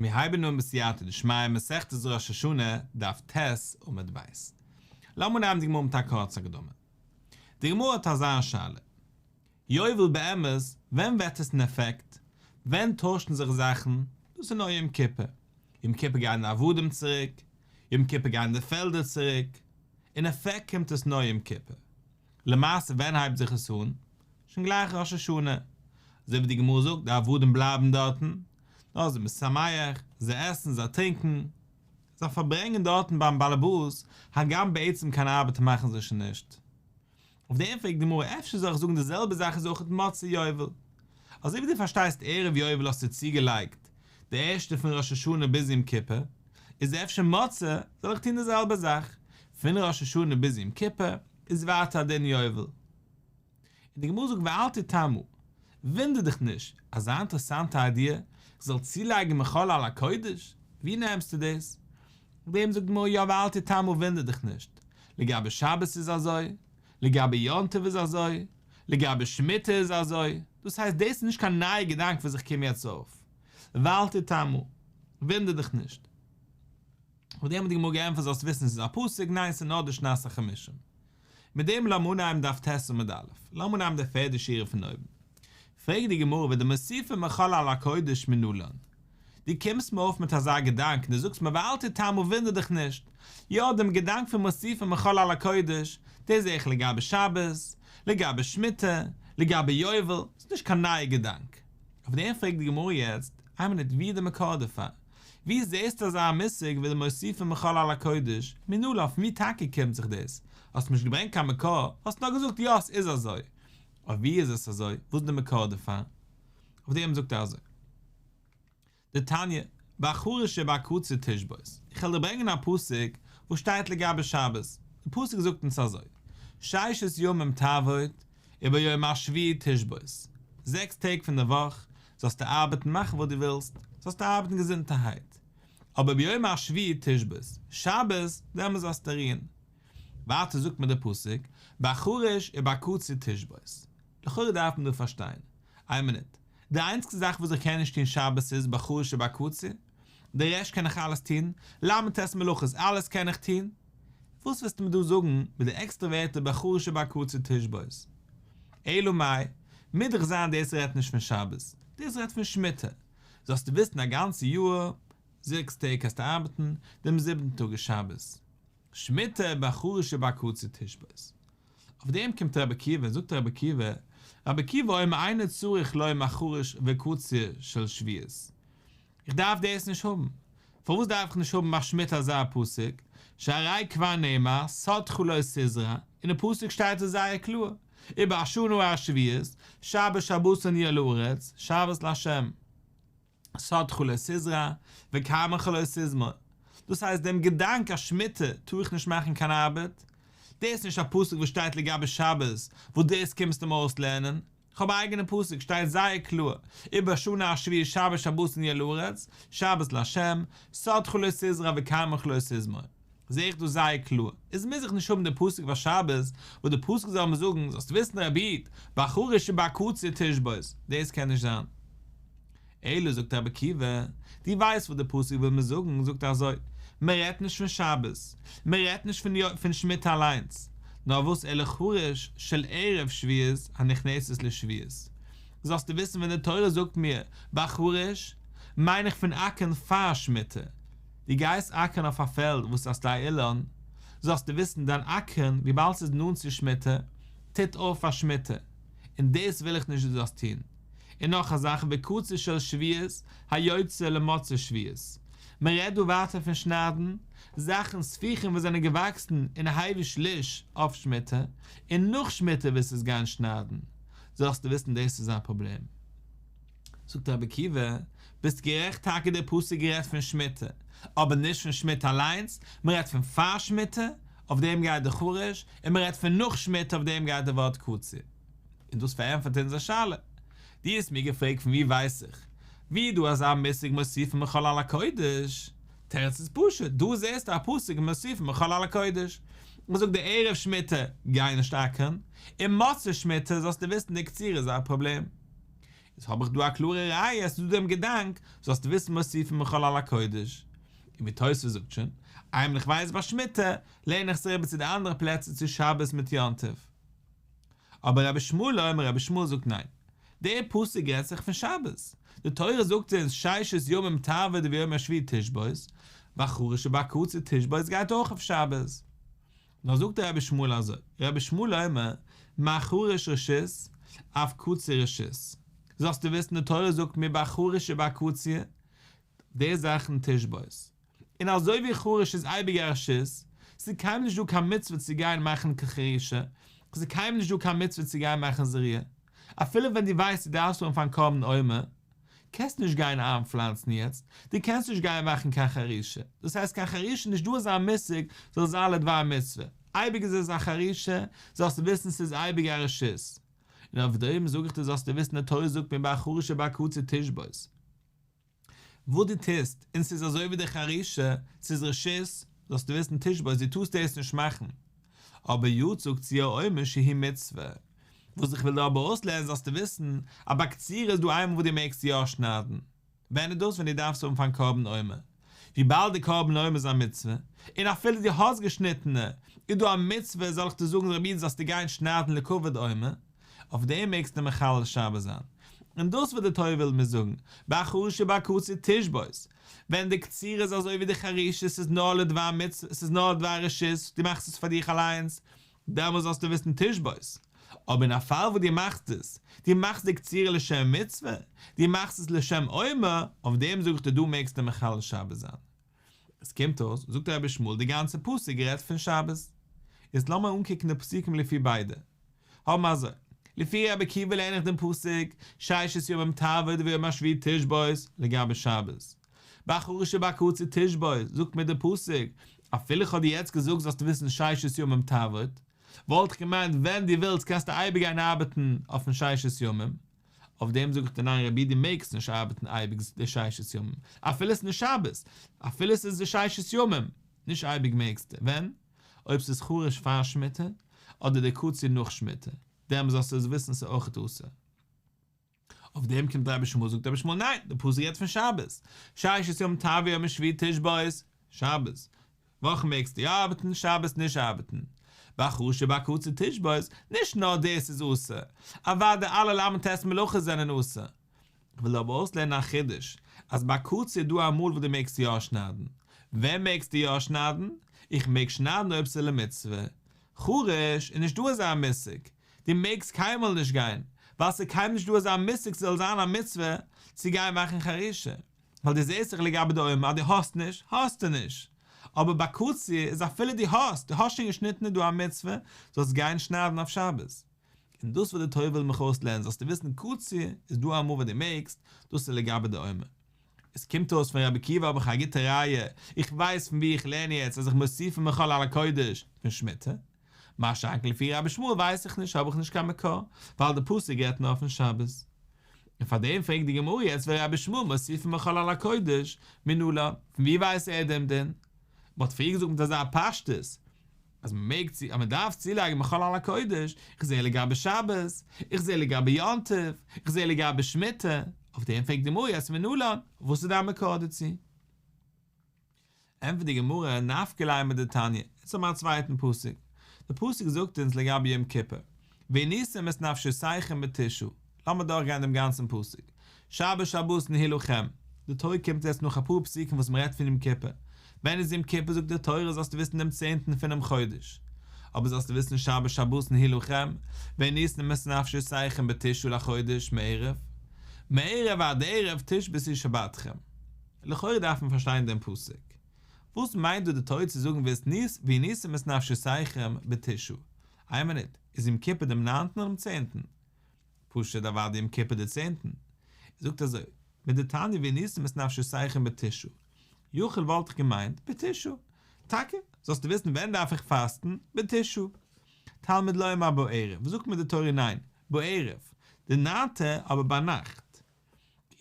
מיר הייבן אן בסייעתא דשמיא מסכת ראש השנה, דף ט' עמוד ב'. לאמיר נעמען די גמרא מיט א קורצע הקדמה. די גמרא האט אזא שאלה. יובל באמת, ווען ווערט עס אין עפעקט? ווען טוישן זיך זאכן? דאס איז נאר יום כיפור. יום כיפור גייען די עבדים צוריק, יום כיפור גייען די פעלדער צוריק. אין עפעקט קומט עס נאר יום כיפור. למעשה ווען הייבט זיך עס אן? שוין גלייך ראש השנה. אזוי ווי די גמרא זאגט, די עבדים בלייבן דארטן, נאר זיי משמח, זיי עסן, זיי טרינקן, זיי פארברענגען דארטן ביים באלעבאס, הגם בעצם קיין ארבעט מאכן זיי שוין נישט. אויף דעם פרעגט די גמרא, אפשר זאל איך זאגן די זעלבע זאך איז אויך מוצאי יובל? אזוי ווי דו פארשטייסט ערב יובל האסטו צוגעלייגט די ערשטע פון ראש השנה ביז יום כיפור, איז אפשר מוצאי זאל איך טון די זעלבע זאך, פון ראש השנה ביז יום כיפור איז ווייטער א דין יובל. און די גמרא זאגט ואל תתמה, וואונדער דיך נישט, אזא אינטערעסאנטע איידיע, איך זאל צולייגן מחול על הקודש? ווי נעמסטו דאס? אויף דעם זאגט די גמרא יא ואל תתמה וואונדער דיך נישט, לגבי שבת איז אזוי, לגבי יום טוב איז אזוי, לגבי שמיטה איז אזוי, דאס הייסט דאס איז נישט קיין נייע געדאנק וואס איך קום יעצט אויף, ואל תתמה, וואונדער דיך נישט. אויף דעם האט די גמרא געענטפערט זאלסט וויסן ס'איז א פסוק, ניין ס'איז נאר די שנת החמישים. מיט דעם לאמיר אנהייבן דף ט' עמוד א', לאמיר אנהייבן די פערדע שורה פון אויבן. פרעגט די גמרא ודמוסיפין מחול על הקודש מנלן. דו קומסט מיר אויף מיט אזא געדאנק און דו זאגסט מיר ואל תתמה וואונדער דיך נישט. יא דעם געדאנק פון מוסיפין מחול על הקודש, דאס זע איך לגבי שבת, לגבי שמיטה, לגבי יובל, ס'איז נישט קיין נייע געדאנק. אויף דעם פרעגט די גמרא יעצט, איין מינוט ווי איז די מקור דערפאר? ווי זעסטו אזא מושג ודמוסיפין מחול על הקודש, מנלן פון ווי טאקע קומט זיך דאס? האסט נישט געברענגט קיין מקור, האסט נאר געזאגט יא עס איז אזוי. אבער ווי איז עס אזוי? וואס איז די מקור דערפאר? אויף דעם זאגט ער אזוי. דתניא, בחריש ובקציר תשבות. איך וועל דיר ברענגען א פסוק וואס שטייט לגבי שבת. די פסוק זאגט אונז אזוי, ששת ימים תעבוד, וביום השביעי תשבות. זעקס טעג פון די וואך זאלסטו ארבעטן, מאכן וואס דו ווילסט, זאלסטו ארבעטן געזונטערהייט. אבער ביום השביעי תשבות, שבת, דעמאלס זאלסטו רוען. ווייטער זאגט מיר דער פסוק, בחריש ובקציר תשבות. לכאורה דארף מען דא פארשטיין. איין מינוט. די איינציגסטע זאך וואס איך קען נישט טון שבת איז בחריש ובקציר. די רעשט קען איך אלעס טון. ל"ט מלאכות, אלעס קען איך טון. וואס ווילסטו מיר דא זאגן מיט די עקסטערע ווערטער בחריש ובקציר תשבות? אלא מאי, מוז דאך זיין דאס רעדט נישט פון שבת, דאס רעדט פון שמיטה. זאלסטו וויסן א גאנצע יאר, זעקס טעג קענסטו ארבעטן, דעם זיבנטן טאג איז שבת. שמיטה בחריש ובקציר תשבות. אויף דעם קומט רבי עקיבא און זאגט רבי עקיבא, רבי עקיבא אומר אינו צריך לומר חריש וקציר של שביעית. איך דארף דאס נישט האבן. פארוואס דארף איך נישט האבן ביי שמיטה אזא פסוק? שהרי כבר נאמר שדך לא תזרע, אין די פסוק שטייט עס זייער קלאר, ובשנה השביעית, שבת שבתון יהיה לארץ, שבת לה'. שדך לא תזרע, וכרמך לא תזמור. דאס הייסט דעם געדאנק אז שמיטה טאר איך נישט מאכן קיין ארבעט, דאס איז נישט א פסוק וואס שטייט לגבי שבת, וואס דאס קומסטו מיר אויסלערנען, כ'האב א אייגענע פסוק, שטייט זייער קלאר, ובשנה השביעית שבת שבתון יהיה לארץ, שבת לה', שדך לא תזרע וכרמך לא תזמור. זעה איך דא זייער קלאר, איז מוז איך נישט האבן די פסוק פאר שבת, וואס די פסוק זאל מיר זאגן, זאלסט וויסן רבי איד, בחריש ובקציר תשבות, דאס קען נישט זיין. אלא זאגט רבי עקיבא, דו ווייסט וואס די פסוק וויל מיר זאגן, זאגט ער אזוי, מען רעדט נישט פון שבת, מען רעדט נישט פון שמיטה אליינס, נאר וואס אלא חריש של ערב שביעית הנכנסת לשביעית, זאלסטו וויסן ווען די תורה זאגט מיר בחריש, מיין איך פון אקערן פאר שמיטה, דו גייסט אקערן אויף א פעלד וואס איז א שדה אילן, זאלסטו וויסן דיין אקערן וויבאלד ס'איז נאנט צו שמיטה, טוט אויף פאר שמיטה, און דאס וויל איך נישט דו זאלסט טון. און נאך א זאך וקציר של שביעית היוצא למוצאי שביעית, מען רעדט דא ווייטער פון שניידן זאכן ספיחים וואס זענען געוואקסן און הביא שליש אויף שמיטה, און נאך שמיטה ווילסטו עס גיין שניידן, זאלסטו וויסן דאס איז א פראבלעם. זאגט רבי עקיבא, ביסט גערעכט טאקע דער פסוק רעדט פון שמיטה, אבער נישט פון שמיטה אליינס, מען רעדט פון פאר שמיטה, אויף דעם גייט די חריש, און מען רעדט פון נאך שמיטה אויף דעם גייט די ווארט קציר. און דאס פארענטפערט אונזער שאלה. דו האסט מיר געפרעגט פון וואו ווייס איך וואו איז דא אזא מושג מוסיפין מחול על הקודש? תירוץ איז פשוט, דא זעסטו א פסוק מוסיפין מחול על הקודש וואס זאגט די ערב שמיטה גיי נישט אקערן, און מוצאי שמיטה זאלסטו וויסן די קציר איז א פראבלעם. איז האב איך דא א קלארע ראיה אז ס'איז דא דעם געדאנק, זאלסטו וויסן מוסיפין מחול על הקודש. און ווי תוספות זאגט שוין, איינמאל איך ווייס ביי שמיטה, לערן איך עס אריבער צו די אנדערע פלעצער צו שבת מיט יום טוב. אבער רבי ישמעאל אומר רבי ישמעאל זאגט ניין, דער פסוק רעדט זיך פון שבת, די תורה זאגט אונז ששת ימים תעבוד וביום השביעי תשבות, בחריש ובקציר תשבות גייט אויך אויף שבת. נאר זאגט רבי ישמעאל אזוי, רבי ישמעאל אומר, מה חריש רשות, אף קציר רשות. זאלסטו וויסן די תורה זאגט מיר בחריש ובקציר, די זאכן תשבות. און אזוי ווי חריש איז אייביג א רשות, ס'איז קיינמאל נישט דא קיין מצוה צו גיין מאכן חרישה, ס'איז קיינמאל נישט דא קיין מצוה צו גיין מאכן זריעה, אפילו ווען דו ווייסט דו דארפסט האבן פארן קרבן עומר, קענסט נישט גיין איינפלאנצן יעצט, דו קענסט נישט גיין מאכן קיין חרישה, דאס הייסט קיין חרישה נישט דא אזא מושג זאל זיין לדבר מצוה, אייביג איז עס א חרישה, זאלסטו וויסן ס'איז אייביג א רשות. און אויף דעם זאג איך דיר זאלסטו וויסן די תורה זאגט מיר בחריש ובקציר תשבות. וואס דו טוסט, און ס'איז אזוי ווי די חרישה, ס'איז רשות, זאלסטו וויסן תשבות, דו טארסט דאס נישט מאכן. אבער יצא קציר העומר שהיא מצוה. וואס איך וויל דיר אבער אויסלערנען זאלסטו וויסן, אז ביי קצירה איז דא איינמאל וואס דו מעגסט יא שניידן. ווען איז דאס? ווען דו דארפסט האבן פארן קרבן עומר. וויבאלד די קרבן עומר איז א מצוה, און אפילו דו האסט געשניטענע, איז דא א מצוה, זאל איך דיר זאגן רבי איד זאלסטו גיין שניידן לכבוד עומר. אויף דעם מעגסטו מחלל שבת זיין. און דאס וואס די תורה וויל מיר זאגן, בחריש ובקציר תשבות, ווען די קצירה איז אזוי ווי די חרישה, ס'איז נאר לדבר מצוה, ס'איז נאר לדבר רשות, דו מאכסט עס פאר דיך אליינס, דעמאלס זאלסטו וויסן תשבות. אבער אין א פאל וואס דו מאכסט עס, דו מאכסט די קצירה לשם מצוה, דו מאכסט עס לשם עומר, אויף דעם זאג איך דיר דא מעגסטו מחלל שבת זיין. עס קומט אויס, זאגט רבי ישמעאל, די גאנצע פסוק רעדט פון שבת. איצט לאמיר אנקוקן די פסוקים לפי ביידע. האבן מיר אזוי, לפי רבי עקיבא לערן איך דעם פסוק, ששת ימים תעבוד וביום השביעי תשבות, לגבי שבת. בחריש ובקציר תשבות, זאגט מיר דער פסוק, אפילו איך האב דיר יעצט געזאגט זאלסטו וויסן ששת ימים תעבוד, וואלט איך געמיינט ווען דו ווילסט קענסטו אייביג גיין ארבעטן אויפן ששת ימים, אויף דעם זאג איך דיר ניין רבי דו מעגסט נישט ארבעטן אייביג די ששת ימים, אפילו עס איז נישט שבת, אפילו עס איז די ששת ימים, נישט אייביג מעגסטו, ווען? אויב ס'איז חריש פאר שמיטה, אדער די קציר נאך שמיטה, דעמאלס זאלסטו עס וויסן ס'איז אויכעט אסור. אויף דעם קומט רבי ישמעאל זאגט רבי ישמעאל ניין, די פסוק רעדט פון שבת, ששת ימים תעבוד וביום השביעי תשבות, שבת, וואך מעגסטו יא ארבעטן, שבת נישט ארבעטן. בחריש ובקציר תשבות, נישט נאר דאס איז אסור, אוודאי אלע ל"ט מלאכות זענען אסור. כ'וויל אבער אויסלערנען א חידוש, אז ביי קציר איז דא אמאל וואס דו מעגסט יא שניידן. ווען מעגסטו יא שניידן? איך מעג שניידן אויב ס'איז למצוה. חריש איז נישט דא אזא מושג, דו מעגסט קיינמאל נישט גיין, ווייל ס'איז קיינמאל נישט דא אזא מושג ס'זאל זיין א מצוה צו גיין מאכן חרישה. ווייל דו זעסט דאך לגבי די עומר אז דו האסט נישט, האסטו נישט. אבער ביי קציר איז אפילו דו האסט, דו האסט שוין געשניטן איז דא א מצוה, זאלסט גיין שניידן אויף שבת. און דאס וואס די תורה וויל מיך אויסלערנען זאלסטו וויסן קציר איז דא אמאל ווען דו מעגסט, דאס איז לגבי די עומר. עס קומט אויס פון רבי עקיבא האב איך א גוטע ראיה, איך ווייס פון וואו איך לערן יעצט אז איך מוסיפין מחול על הקודש פון שמיטה. מה שאין כן לפי רבי ישמעאל ווייס איך נישט האב איך נישט קיין מקור, ווייל די פסוק רעדט נאר פון שבת. און פאר דעם פרעגט די גמרא יעצט ורבי ישמעאל מוסיפין מחול על הקודש מנלן, פון וואו ווייסט ער דעם דין? מען האט פריער געזאגט מיט אזא פשטות אז מען מעג צו אז מען דארף צולייגן מחול על הקודש, איך זע לגבי שבת, איך זע לגבי יום טוב, איך זע לגבי שמיטה, אויף דעם פרעגט די גמרא יעצט מנלן, וואס איז דיין מקור דערצו? ענטפערט די גמרא, נפקא ליה מדתניא, יעצט האבן מיר א צווייטן פסוק, די פסוק זאגט אונז לגבי יום כיפור, ועניתם את נפשותיכם בתשעה, לאמיר דורכגיין דעם גאנצן פסוק, שבת שבתון הוא לכם, די תורה קומט יעצט נאך אפאר פסוקים וואס מען רעדט פון יום כיפור, ווען איז יום כיפור זאגט די תורה זאלסטו וויסן דעם צענטן פונעם חודש, אבער זאלסטו וויסן שבת שבתון הוא לכם, ועניתם את נפשותיכם בתשעה לחודש מערב, מערב עד ערב תשבתו שבתכם. לכאורה דארף מען פארשטיין דעם פסוק. וואס מיינט דא די תורה צו זאגן ועניתם את נפשותיכם בתשעה? איין מינוט, איז יום כיפור דעם ניינטן אדער דעם צענטן? פשוט אוודאי יום כיפור די צענטן. ער זאגט אזוי, מדתניא ועניתם את נפשותיכם בתשעה. יכול וואלט איך געמיינט, בתשעה. טאקע, זאלסטו וויסן ווען דארף איך פאסטן, בתשעה. תלמוד לומר בערב, זאגט מיר די תורה ניין, בערב, די ניינטע אבער ביינאכט.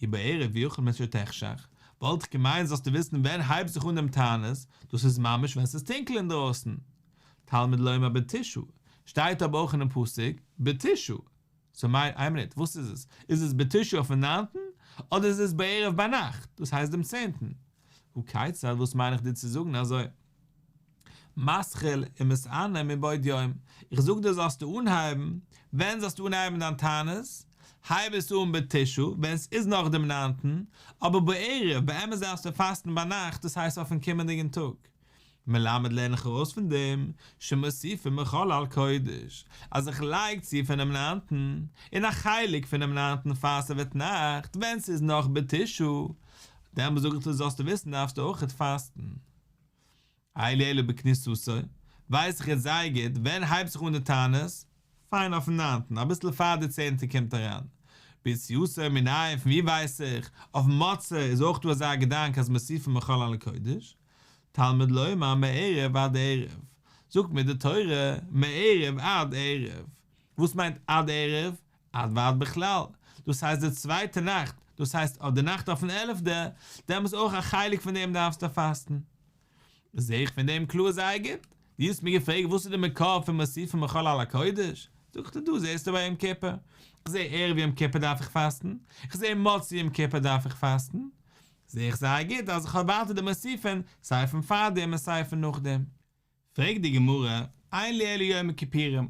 אי בערב יכול משתחשך, וואלט איך געמיינט זאלסטו וויסן ווען הייבט זיך אן דעם תענית, דאס איז ממש ווען ס'איז טונקל אינדרויסן. תלמוד לומר בתשעה, שטייט אבער אויך אינעם פסוק בתשעה. סאו מיין, איין מינוט, וואס איז עס? איז עס בתשעה אויפן ניינטן, אדער איז עס בערב ביינאכט, דאס הייסט דעם צענטן? הא כיצד, וואס מיין איך דיר צו זאגן אזוי? מתחיל ומתענה מבעוד יום, איך זאג דיר זאלסטו אנהייבן, ווען זאלסטו אנהייבן דיין תענית? הייב עס אן בתשעה, ווען ס'איז נאך דעם ניינטן, אבער בערב, באמת דארפסטו פאסטן ביינאכט, דאס הייסט אויפן קומענדיגן טאג. מלמד לערן איך ארויס פון דעם, שמוסיפין מחול על קודש, אז איך לייג צו פונעם ניינטן, און א חלק פונעם ניינטן פאר ס'ווערט נאכט, ווען ס'איז נאך בתשעה, דעמאלס זאג איך דיר זאלסטו וויסן דארפסטו אויכעט פאסטן. אין לי אלא בכניסתו, ווייס איך יעצט זייער גוט ווען הייבט זיך אן די תענית, פיין אויפן ניינטן, אביסל פאר די צענטע קומט אריין. ביציאתו מנין, פון ווי ווייס איך, אויף מוצאי איז אויך דא אזא געדאנק אז מוסיפין מחול על הקודש, תלמוד לומר מערב עד ערב, זאגט מיר די תורה מערב עד ערב, וואס מיינט עד ערב? עד ועד בכלל, דאס הייסט די צווייטע נאכט, דאס הייסט אויף די נאכט אויפן עלעפטע, דעמאלס אויך א חלק פון דעם דארפסטו פאסטן. זעה איך פון דעם קלאר זייער גוט, דו האסט מיר געפרעגט וואס איז די מקור פון מוסיפין מחול על הקודש, זאג איך דיר דא זעסטו ביי יום כיפור, איך זעה ערב יום כיפור דארף איך פאסטן, איך זעה מוצאי יום כיפור דארף איך פאסטן, זעה איך זייער גוט אז איך האב ווייטער די מוסיפין סיי פון פארדעם און סיי פון נאכדעם. פרעגט די גמרא, אין לי אלא יום הכיפורים,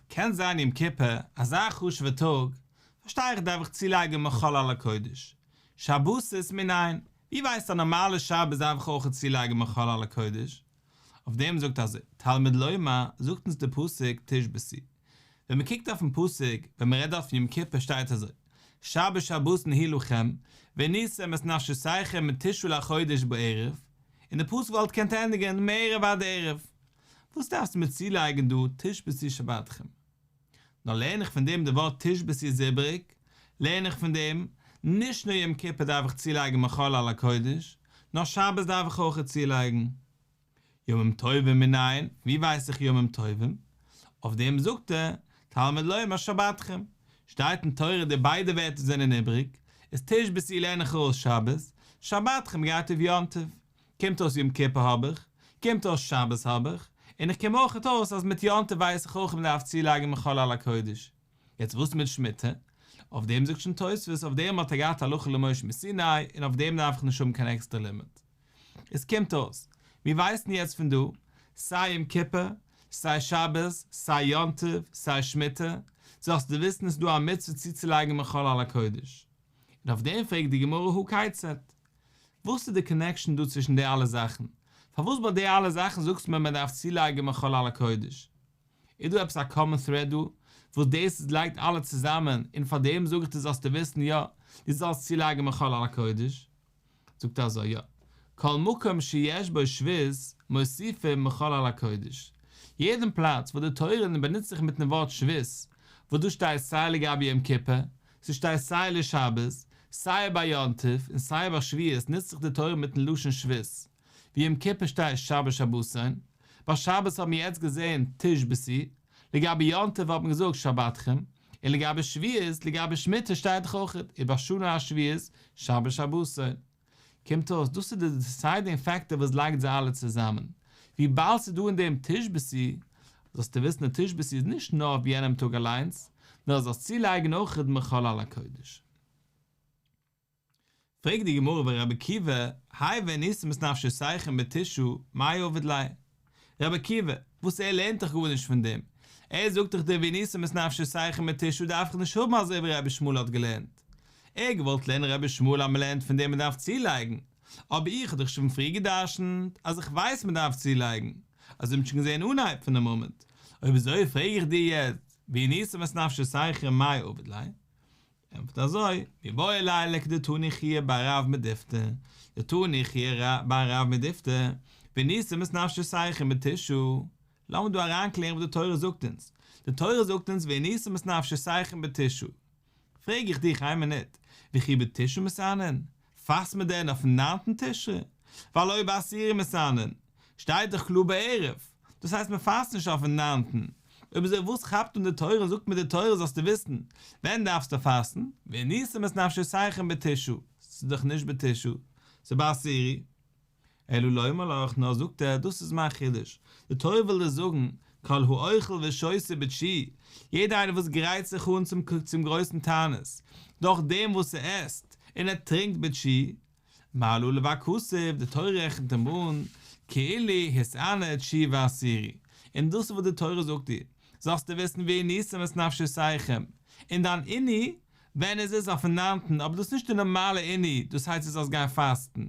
קען זיין יום כיפור, אזא חשוב'ע טאג, פארשטיי איך דארף איך צולייגען מחול על הקודש, שבתות מנין, ווי ווייסט א נארמאלע שבת דארף איך אויך צולייגען מחול על הקודש? אויף דעם זאגט אזוי, תלמוד לומר, זאגט אונז די פסוק תשבתו. ווען מען קוקט אויפן פסוק, ווען מען רעדט דארט פון יום כיפור שטייט אזוי, שבת שבתון הוא לכם, ועניתם את נפשותיכם מתשעה לחודש בערב, און די פסוק וואלט געקענט ענדיגען מערב עד ערב. וואס דארפסטו מיר צולייגן דא תשבתו שבתכם? נאר לערן איך פון דעם די ווארט תשבתו איז איבעריג, לערן איך פון דעם, נישט נאר יום כיפור דארף איך צולייגן מחול על הקודש, נאר שבת דארף איך אויכעט צולייגן. ימים טובים מנין, ווי ווייס איך ימים טובים? אויף דעם זאגט ער, תלמוד לומר שבתכם. שטייט אין תורה די ביידע ווערטער זענען איבריג, איז תשבתו לערן איך ארויס שבת, שבתכם גייט אויף יום טוב. קומט אויס יום כיפור האב איך, קומט אויס שבת האב איך, און איך קום אויכעט אויס אז מיט יום טוב ווייס איך אויך מ'דארף צולייגן מחול על הקודש. יעצט וואס מיט שמיטה? אויף דעם זאגט שוין תוספות אויף דעם האט ער געהאט הלכה למשה מסיני און אויף דעם דארף איך נישט האבן קיין עקסטערע לימוד. עס קומט אויס, מיר ווייסן יעצט פון דא, סיי יום כיפור, סיי שבת, סיי יום טוב, סיי שמיטה, זאלסטו וויסן עס איז דא א מצוה צוצולייגן מחול על הקודש. און אויף דעם פרעגט די גמרא הא כיצד? וואס איז די קאנעקשאן דא צווישן די אלע זאכן? פארוואס ביי די אלע זאכן זאגסטו מיר מען דארף צולייגן מחול על הקודש? איז דא עפעס א קאמאן thread דא וואס דאס איז לייגט אלע צוזאמען און פאר דעם זאג איך דיר זאלסטו וויסן יא, דו זאלסט צולייגן מחול על הקודש? זאגט ער אזוי יא, כל מקום שיש בו שבות מוסיפים מחול על הקודש, יעדן פלאץ וואס די תורה באנוצט זיך מיטן ווארט שבות, וואס דא שטייט סיי לגבי יום כיפור, ס'שטייט סיי לשבת, סיי ביי יום טוב און סיי ביי שביעית נוצט זיך די תורה מיטן לשון שבות, ווי יום כיפור שטייט שבת שבתון, ביי שבת האבן מיר יעצט געזען תשבתו, לגבי יום טוב האט מען געזאגט שבתכם, און לגבי שביעית, לגבי שמיטה שטייט דאך אויך ובשנה השביעית שבת שבתון. קומט אויס דאס איז די דיסיידינג פעקטאר וואס לייגט זיי אלע צוזאמען. וויבאלד ס'איז דא אין דעם תשבתו, זאלסטו וויסן די תשבתו איז נישט נאר אויף יענעם טאג אליינס, נאר זאלסט צולייגן אויך מחול על הקודש. פרעגט די גמרא ורבי עקיבא, האי ועניתם את נפשותיכם בתשעה, מאי עביד ליה? רבי עקיבא, וואס ער לערנט דאך גארנישט פון דעם, ער זאגט דאך די ועניתם את נפשותיכם בתשעה דארף איך נישט האבן אזוי ווי רבי ישמעאל האט געלערנט. ער האט געוואלט לערנען רבי ישמעאל אז מען לערנט פון דעם מען דארף צולייגן, אבער איך האב דאך שוין פריער גע'דרש'נט אז איך ווייס מען דארף צולייגן, אזוי האט מען שוין געזען אנהייב פונעם עמוד, אויב אזוי פרעג איך דיר יעצט, ועניתם את נפשותיכם מאי עביד ליה? ענטפערט אזוי, מיבעי ליה לכדתני חייא בר רב מדיפתי, דתני חייא בר רב מדיפתי, ועניתם את נפשותיכם בתשעה, לאמיר דא אריינקלערן וואס די תורה זאגט אונז, די תורה זאגט אונז ועניתם את נפשותיכם בתשעה, פרעג איך דיך איין מינוט, וכי בתשעה מתענין? פאסט מען דען אויפן ניינטן תשרי? והלא בעשירי מתענין, שטייט דאך קלאר בערב, דאס הייסט מען פאסט נישט אויפן ניינטן, אויב אזוי וואס כאפט אן די תורה און זאגט מיר די תורה זאלסטו וויסן, ווען דארפסטו פאסטן, ועניתם את נפשותיכם בתשעה, ס'איז דאך נישט בתשעה, ס'איז בעשירי. אלא לומר לך, נאר זאגט ער, דאס איז מיין חידוש, די תורה וויל דיר זאגן, כל האוכל ושותה בתשיעי, יעדער איינער וואס גרייט זיך אן צום צום גרויסן תענית, דורך דעם וואס ער עסט און ער טרינקט בתשיעי, מעלה עליו הכתוב, די תורה רעכנט אים אן, כאילו התענה תשיעי ועשירי, און דאס איז וואס די תורה זאגט דיר, זאלסטו וויסן ועניתם את נפשותיכם, און דיין עינוי, ווען איז עס? אויפן ניינטן, אבער דאס איז נישט די נארמאלע עינוי, דאס הייסט דו זאלסט גיין פאסטן,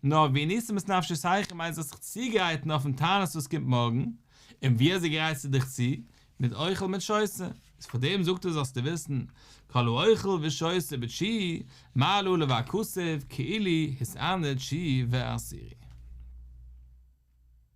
נאר ועניתם את נפשותיכם מיינט זאלסט זיך צוגרייטן אויפן תענית וואס קומט מארגן, און ווי אזוי גרייטסטו דיך צו? מיט אוכל מיט שותה, איז פאר דעם זאגט ער זאלסטו וויסן, כל האוכל ושותה בתשיעי, מעלה עליו הכתוב, כאילו התענה תשיעי ועשירי.